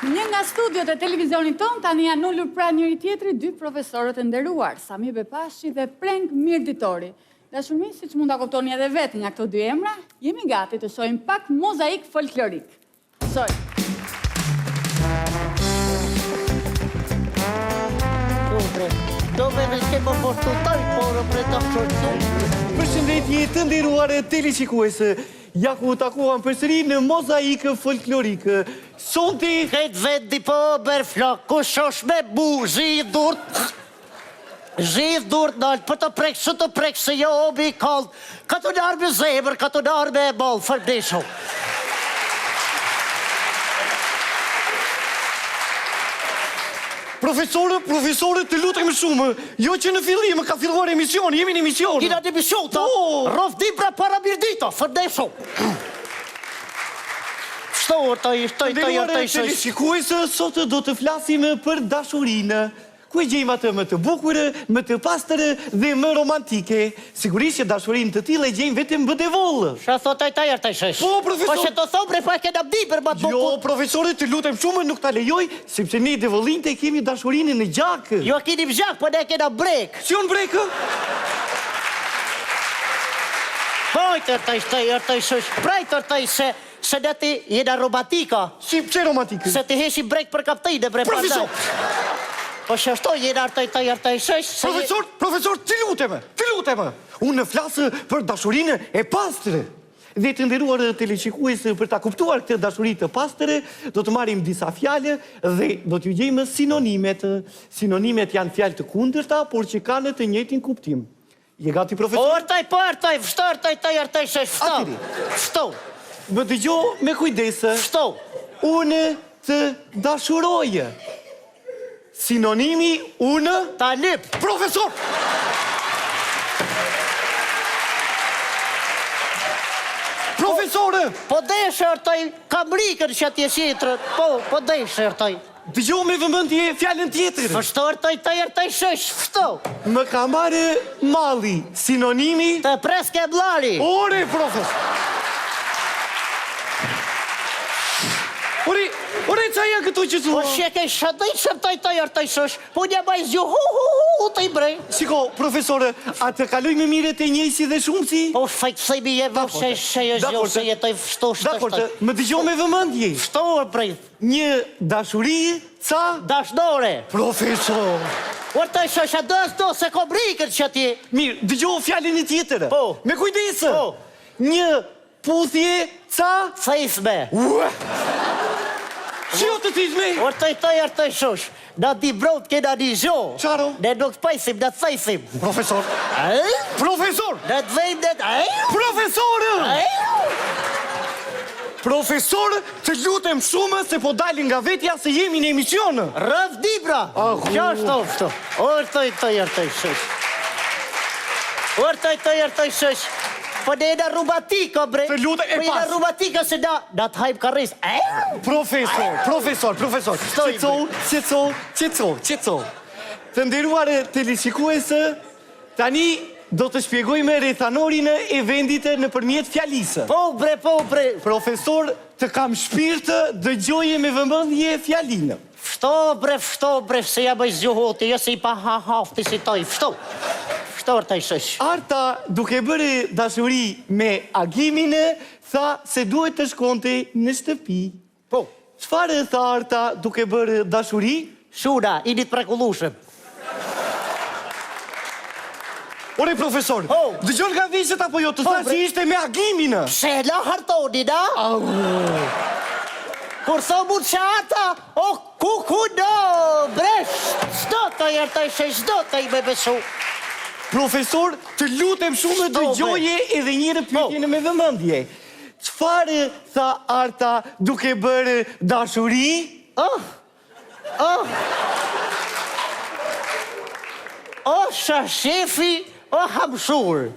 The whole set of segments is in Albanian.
Në një nga studiot e televizionit tonë tani janë ulur pranë njëri-tjetrit dy profesorët e nderuar, Sami Bepashi dhe Prenk Mirditori. Dashur miq, siç mund ta kuptoni edhe vetë nga këto dy emra, jemi gati të shohim pak mozaik folklorik. Soj. Përshëndetje të nderuar teleshikues. Ja ku u takuam përsëri në Mozaik Folklorik. Sonte Krejt vendi po merr flak, kush osht me mu, zgjidh durt. Zgjidh durt nalt për të prek s'u të prek se jo obi kall katunar me zemër katunar me mall faleminderit Profesor, profesor, të lutem shumë, jo që në fillim, ka filluar emisioni, jemi në emision. Jena në emision, ta? Po! Rroftë Dibra para Mirdita, faleminderit shumë. Shto, ortoj, shtoj, toj, ortoj, shtoj. Teleshikues, sot do të flasim për dashurinë. Ku e gjejmë atë më të bukur, më të pastër dhe më romantike? Sigurisht që dashurinë të tillë e gjejmë vetëm në Devoll. Çfarë thotë ai taj artaj shesh? Po, profesor. Po që të thom bre, po e kena Dibër ma të bukur. Jo, profesor, të lutem shumë, nuk ta lejoj, sepse ne devollinjtë e kemi dashurinë në gjak. Jo e keni në gjak, po ne e kena brekë. Si jo në brekë? Po, artaj, artaj, artaj shesh, prajt artaj se Se ne ti jena romantika. Si pse romantikë? Se ti heshi brek për kaptinë bre Profesor! Po shashto jena artaj taj artaj shesh se Profesor, profesor, të lutem, të lutem. Unë flas për dashurinë e pastër. Dhe të nderuar teleshikues për ta kuptuar këtë dashuri të pastër, do të marrim disa fjalë dhe do t'ju gjejmë sinonimet. Sinonimet janë fjalë të kundërta, por që kanë të njëjtin kuptim. Je gati profesor? Po artaj, po artaj, fshto artaj, taj artaj, shesh, fshto. Atëri. Fshto. Më dëgjo me kujdes. Fshto. Unë të dashuroj. Sinonimi unë Ta lyp. Profesor! Profesor! Po deshe artaj, kam rikën që atje qetrën. Po, po deshe artaj. Dëgjo me vëmendje fjalën tjetër. Fshto artaj taj artaj shesh, fshto. Më ka marrë malli, sinonimi? Të preske mllari. Ore, profesor! Ore, ore, ça janë këto që thua? Po sheke shëndetshëm taj taj artaj shesh, po një baj zgju hu hu hu hu të i bre. Shiko, profesor, a të kaloj më mirë te njëjësi dhe shumësi? Po fajt themi je vë she she jo zgju se jetoj fshto shto Dakord, më dëgjo me vëmendje. Fshto bre. Një dashuri ca Dashnore. Profesor. Or taj shosha do s'do se kom rikën që ti. Mirë, dëgjo fjalën e tjetër. Po. Me kujdes. Po. Një puthje ca Thithme. Ua! Si o të thithme? Or taj taj ar taj shosh. Na dibrot kena një gjo. Çfarë? Ne nuk pajthim, ne thithim. Profesor. Profesor! Ne të vejmë, ne të... Profesor! Profesor, të lutem shumë se po dalim nga vetja se jemi në emision. Rroftë Dibra! Kjo është ofto. Ortoj, toj, ortoj, shosh. Ortoj, toj, ortoj, shosh. Po ne jena romantika, bre. Të lutem, e Po jena pas. romantika se na, na të hajmë karris. E? Profesor, profesor, profesor. Stoj, Qetësohu, qetësohu, qetësohu, qetësohu. Të nderuar teleshikues, tani do të shpjegojmë rrethanorin e vendit nëpërmjet fjalisë. Po, bre, po, bre. Profesor, të kam shpirt, dëgjoje me vëmendje fjalinë. Fshto bre fshto bre se ja bëj zgjuhoti jo se i pa ha hafti si toj fshto fshto arta i shoq. Arta duke bërë dashuri me Agimin tha se duhet të shkonte në shtëpi. Po. Çfarë tha Arta duke bërë dashuri? Çuna, jini të mrekullueshëm. Ore profesor, Ho. dëgjon nga veshët apo jo të Po, thashë bre. që ishte me Agimin. Pse e la hartonin, a? Au. Kur thom unë që ata, o ku ku do, bre, s'do të jertoj se s'do të i me besu. Profesor, të lutem shumë Sto, bre. dëgjoje edhe një herë pyetjen me vëmendje. Çfarë tha Arta duke bërë dashuri? Oh, Oh! O shashefi, o hamshur.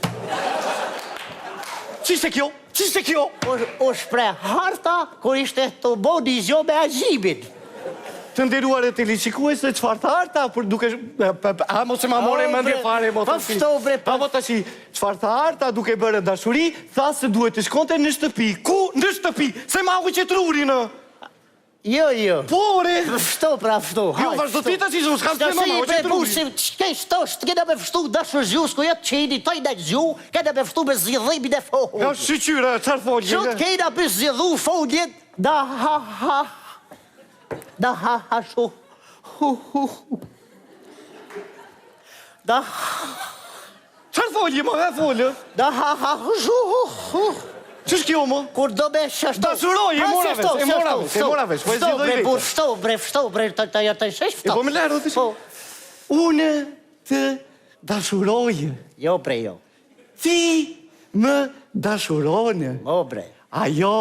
Ç'ishte kjo? Ç'ishte kjo? U, u shpreh Arta kur ishte tu bo një gjo me Agimin. Të nderuar teleshikues, çfarë tha Arta për duke a mos e ma more mendjen fare mo Po tashi. fshto bre, Pa mo tashi, çfarë tha Arta duke bërë dashuri, tha se duhet të shkonte në shtëpi. Ku? Në shtëpi, se ma hoqe trurin. Jo, jo. Po, ore! Fshto, pra, fshto. Jo, vazhdo ti tash, unë s'kam pse më, o që trupi. Ç'ke shto, kena me fshtu dashur zgju, s'ku jetë qeni, toj në zgju, kena me fshtu me zgjidhimin e foljes. Ja, shyqyr, çfarë folje? Qot kena me zgjidhu foljen, da ha ha, da ha ha shu, hu hu hu. Da Çfarë folje, më, e folë? Da ha ha hu hu hu. Ç'është kjo më? Kur do me shashto. Dashuroj, e mora vesh, e mora vesh, e mora vesh, po e zgjidhoj vetë. Fshto, fshto, bre, fshto, bre, të të të të E po më lërë, të po. Unë të dashuroj. Jo, bre, jo. Ti më dashuron. O, bre. Ajo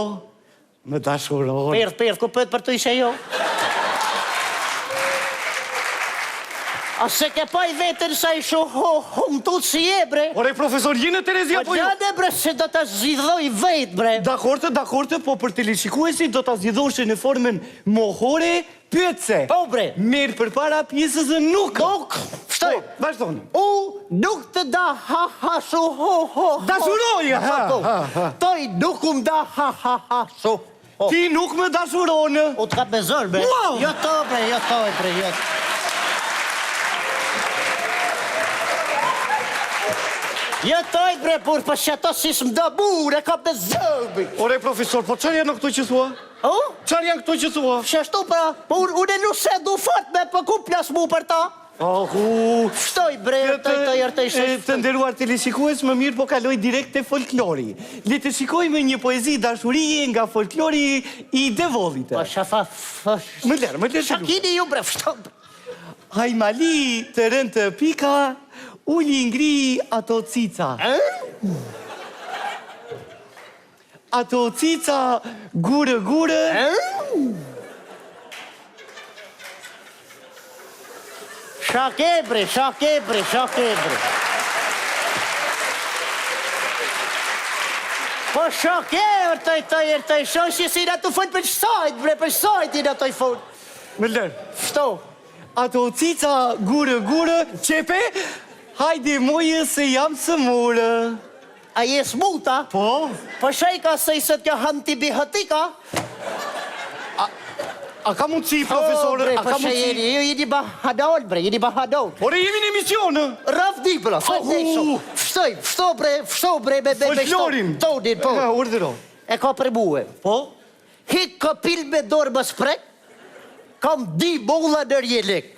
Më dashuron. Perdh, perdh, ku pët për të ishe jo? A se ke pa i vetën sa i shu ho, humtut si e bre? Ore, profesor, je në terezi apo jo? Po gjane bre, se do të zgjidhoj vetë bre. Dakord, dakord, po për teleshikuesit do ta zgjidhoshe në formën mohore pyetëse. Po bre. Merr përpara pjesëzën nuk. Nuk, shtoj. Po, vazhdoni. U nuk të da ha ha shu ho ho. Dashuroj, ha, Po, ha, ha. Toj nuk um da ha ha ha shu. ho. Ti nuk më dashuron. U të kap me zor bre. Wow! Jo to bre, jo to bre, jo. Jo toj bre, por po që ato si s'më do burë, e kap me zor bre. Ore profesor, po çfarë janë këto që thua? O? Çfarë janë këto që thua? Qashtu pra, po unë unë nuk se du fort me po ku plas mu për ta? Ahu. Shtoj bre, toj toj toj E, Të nderuar teleshikues, më mirë po kaloj direkt te folklori. Le të shikojmë një poezi dashurie nga folklori i Devollit. Po shafa, f... Më lër, më lër Qa të lutem. kini ju bre, fshto bre. Hajmali të rënë të pika, uli ngri ato cica. Ato cica gurë gurë. Shake bre, shake bre, shake bre. Po shake, ërtoj, toj, ërtoj, shoh që si na të fol për sajt, bre, për sajt i na toj fol. Më lër. Fshto. Ato cica gurë gurë, qepe, hajde moje se jam sëmurë. A je smuta? Po? Po shej ka se i sot kjo antibiotika? A ka mundësi, profesor? O, bre, A po ka shej mundësi? jeni, ju jeni bahadol, bre, jeni bahadol. Ore, jemi në emision, ë? Raf di, bro, fol Ahu! dhe sho. Ftoj, fto bre, fto bre, me, me, me, Folklorin. Tonin, po. Ha, urdhëro. E ka për mue. Po? Hik kopil me dorë mos prek, kam di molla nër jelek.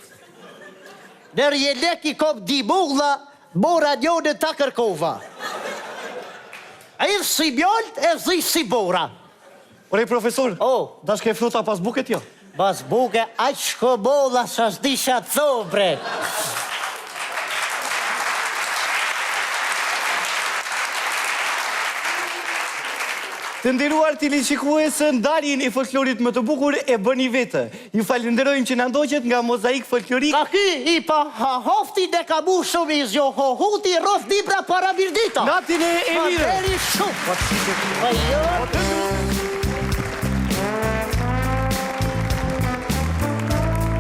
Nër jelek i kam di molla, mora njone ta kërkova. E si mjalt, e zi si bora. Ore, profesor, O. dashke fruta pas buket jo? Bas buke, aq shko molla sa s'disha të tho, bre. Të nderuar teleshikues, ndarjen e folklorit më të bukur e bëni vetë. Ju falënderojmë që na ndoqët nga Mozaik Folklorik. Ka ky i pa ha hofti dhe ka bu shumë i zjo ho huti rrof dibra para mirdita. Natën e mirë. Faleminderit shumë. Po jo.